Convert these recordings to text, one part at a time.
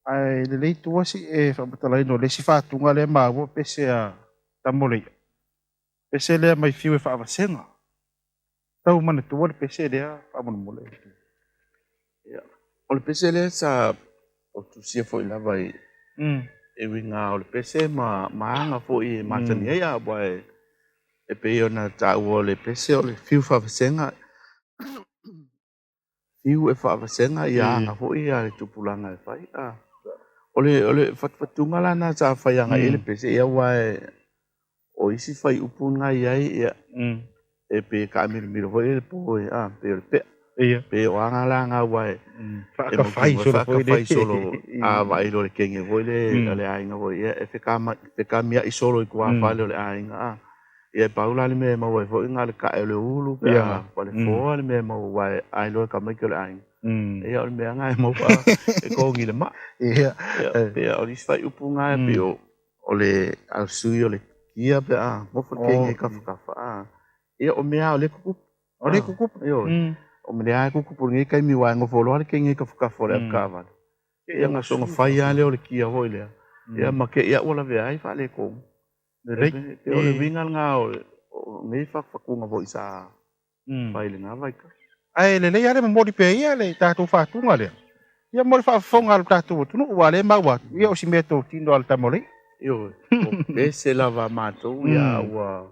Ae lelei tua si e faamatalaina o le isi faatuga lea e maua pese a Tamoleia, pese lea mai fiu e faavasega. Tau manatua le pese lea faamolemole. Ia, o le pese lea sa ou tusia foi lava i e uiga o le pese ma ma aga foi e masani ai a aua e pei ona taua o le pese o le fiu faavasega fiu e faavasega ia aga foi a le tupulaga e fai. A o le fatufatuga la na sa fai agai ai le pese ia aua o isi fuaiupu na i ai ia e pe taamilomilo foi le po e a pei o le pea pe o aga la na aua e Faatafai solo foi faatafai solo a vaai loa le kege foi le o le aiga foi ia e fekamia'i solo i tuafale o le aiga a ia e pau la le mea e maua ai foi na o le tae o le ulu pe a o le foa le mea e maua aua e ai loa e tamaiti o le aiga ia o le mea na e maua e togi le maa. Ia pe o le isi fuaiupu na e pei o le ausui o le kia pe a nofo le kege i tafatafa a ia o mea o le tutupu. O le tutupu. Ioe, o mea lava e tutupu i lenei taimi aua e nofo loa le kege i tafatafa o le avetaavale ia na soona fai lava lea o le kia foi lea ia ma te i ua lavea ai faaletonu. Pei o le uiga lena o nei fatufatuga foi sa fai i lena vaitau. Ae lelei lava le momoli pea ia le tatou faatuga lea. Ia mo le faafofoga a le tatou atunuu aua o lea e maua atu, ia o si mea totino a le Tamalii. Ioe, o pese lava a matou ia ua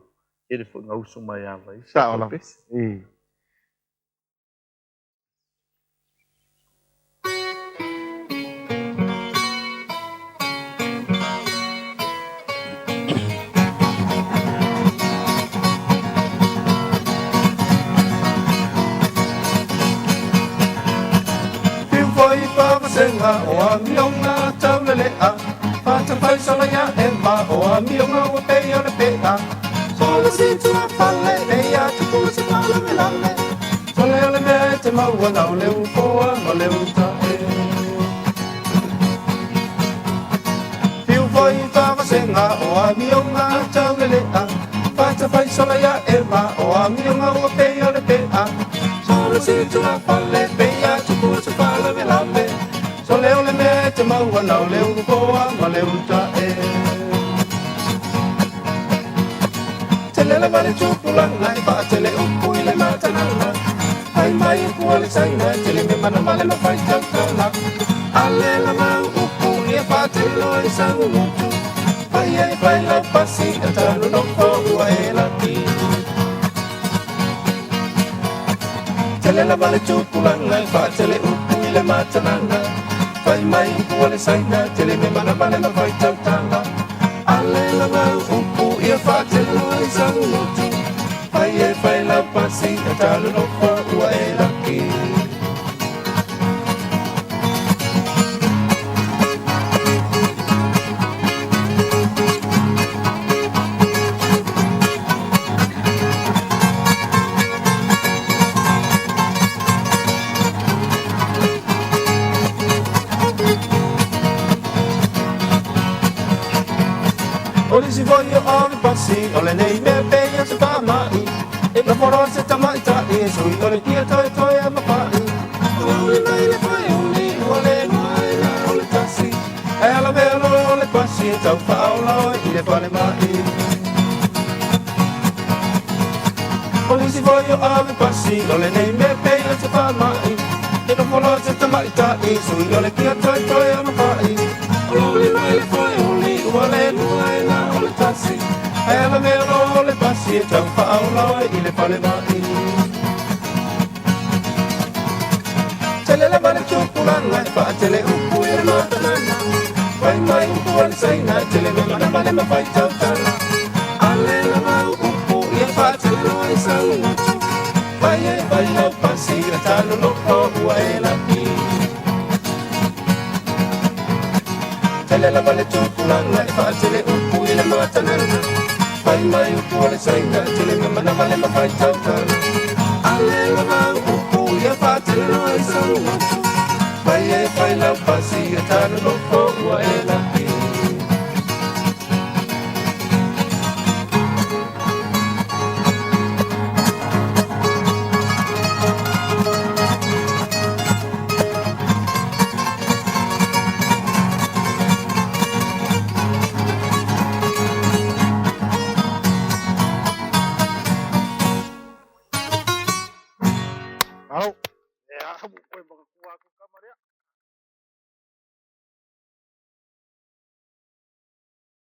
tele foi na uso mai lava i Sao lava. Pese. Fiu foi faavasega o amioga taulele'a faatafaisola ia ema o amioga ua pei o le pe'a solasi tuafale peia tupu se faalavelave sole o le mea e te maua na o le ufoa ma le uta e. Fiu foi faavasega o amioga taulele'a faatafaisola ia ema o amioga ua pei o le pe'a solasi tuafale peia tupu se faalavelave sole o le mea e te maua na o le ufoa ma le uta e. Tele lava le tupulaga e faatele upu i le matanana ai mai upu o le saina tele me mana male ma fai tautala ale lava upu ia faatele loa i sagugutu fai ai fai lau pasi e tanu nofo ua e laki. Tele lava le tupulaga e faatele upu i le matanana fai mai upu o le saina tele me mana male ma fai tautala ale lava upu ia faatele loa i sagugutu fai ai fai lau pasi e tanu nofo ua e laki. O lisi foi o ave pasi o lenei mea pei o se faama'i e nofo se tamaita'i e sui o le kia toe toe a mapa'i o uli mai le faiuli ua le lua e na o le tasi e ala mea loa o le pasi e tau faaola oe i le falema'i. O lisi foi o ave pasi o lenei mea pei o se faama'i e nofo loa se tamaita'i sui o le kia toe toe a mapa'i o uli mai le faiuli ua le lua e na o le tasi e ala mea loa o le pasi e tau faaola oe i le falema'i. Tele lava le tupulaga e faatele upu i le matanana fai mai upu o le saina tele me mana male ma fai tautala ale lava upu ia faatele loa i saugutu fai e fai lau pasi e tanu nofo ua e laki. Tele lava le tupulaga e faatele upu i le matanana fai mai upu o le saina tele me mana male ma fai tautala ale lava upu ia faatele loa i saugutu fai e fai lau pasi e tanu nofo ua e laki. Malo. Ia, ua toe manatua atu le tama lea.